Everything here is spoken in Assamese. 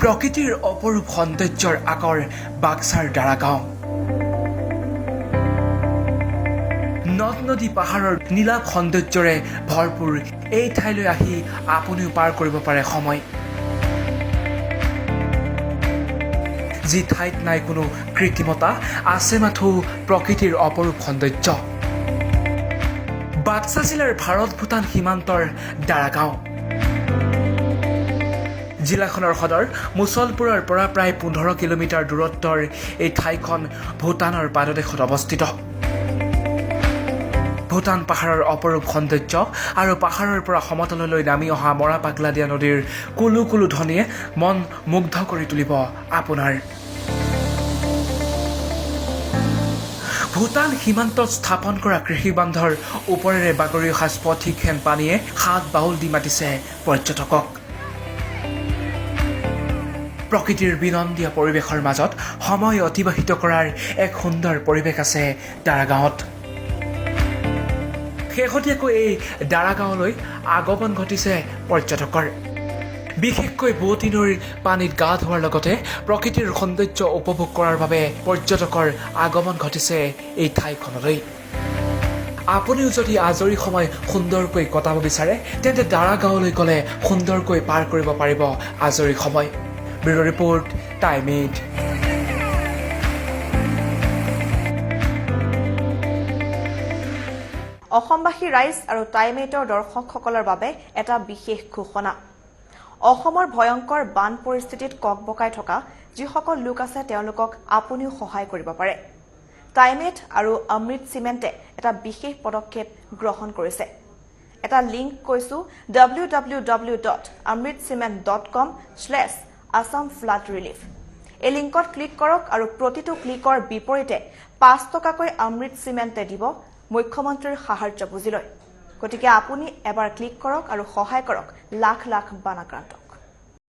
প্ৰকৃতিৰ অপৰূপ সৌন্দৰ্যৰ আকৰ বাক্সাৰ দাৰাগাঁও। নদ নদী পাহাৰৰ নীলাভ সৌন্দৰ্যৰে ভৰপূৰ এই ঠাইলৈ আহি আপুনিও পাৰ কৰিব পাৰে সময়। যি ঠাইত নাই কোনো কৃত্ৰিমতা, আছে মাথো প্ৰকৃতিৰ অপৰূপ সৌন্দৰ্য। বাক্সা জিলাৰ ভাৰত ভূটান সীমান্তৰ দাৰাগাঁও। জিলাখনৰ সদৰ মুছলপুৰৰ পৰা প্ৰায় 15 কিলোমিটাৰ দূৰত্বৰ এই ঠাইখন ভূটানৰ পাদদেশত অৱস্থিত। ভূটান পাহাৰৰ অপৰূপ সৌন্দৰ্য আৰু পাহাৰৰ পৰা সমতললৈ নামি অহা মৰা পাগলাদিয়া নদীৰ কুলু কুলু ধ্বনিয়ে মন মুগ্ধ কৰি তুলিব আপোনাৰ। ভূটান সীমান্তত স্থাপন কৰা কৃষি বান্ধৰ ওপৰেৰে বাগৰি অহা স্ফটিকহেন পানীয়ে হাত বাউল দি মাতিছে পৰ্যটকক। প্ৰকৃতিৰ বিনন্দীয়া পৰিৱেশৰ মাজত সময় অতিবাহিত কৰাৰ এক সুন্দৰ পৰিৱেশ আছে দাৰাগাঁৱত। শেহতীয়াকৈ এই দাৰাগাঁৱলৈ আগমন ঘটিছে পৰ্যটকৰ। বিশেষকৈ বোৱতী নৈৰ পানীত গা ধোৱাৰ লগতে প্ৰকৃতিৰ সৌন্দৰ্য উপভোগ কৰাৰ বাবে পৰ্যটকৰ আগমন ঘটিছে এই ঠাইখনলৈ। আপুনিও যদি আজৰি সময় সুন্দৰকৈ কটাব বিচাৰে, তেন্তে দাৰাগাঁৱলৈ গ'লে সুন্দৰকৈ পাৰ কৰিব পাৰিব আজৰি সময়। Bureau report, Time 8। অসমবাসী ৰাইজ আৰু টাইম এইটৰ দৰ্শকসকলৰ বাবে এটা বিশেষ ঘোষণা। অসমৰ ভয়ংকৰ বান পৰিস্থিতিত ককবকাই থকা যিসকল লোক আছে, তেওঁলোকক আপুনিও সহায় কৰিব পাৰে। টাইম এইট আৰু অমৃত চিমেণ্টে এটা বিশেষ পদক্ষেপ গ্ৰহণ কৰিছে। এটা লিংক কৈছো, www.amritcement.com/assamfloodrelief। এই লিংকত ক্লিক কৰক আৰু প্ৰতিটো ক্লিকৰ বিপৰীতে 5 টকাকৈ অমৃত চিমেণ্টে দিব মুখ্যমন্ত্ৰীৰ সাহায্য পুঁজিলৈ। গতিকে আপুনি এবাৰ ক্লিক কৰক আৰু সহায় কৰক লাখ লাখ বানাক্ৰান্তক।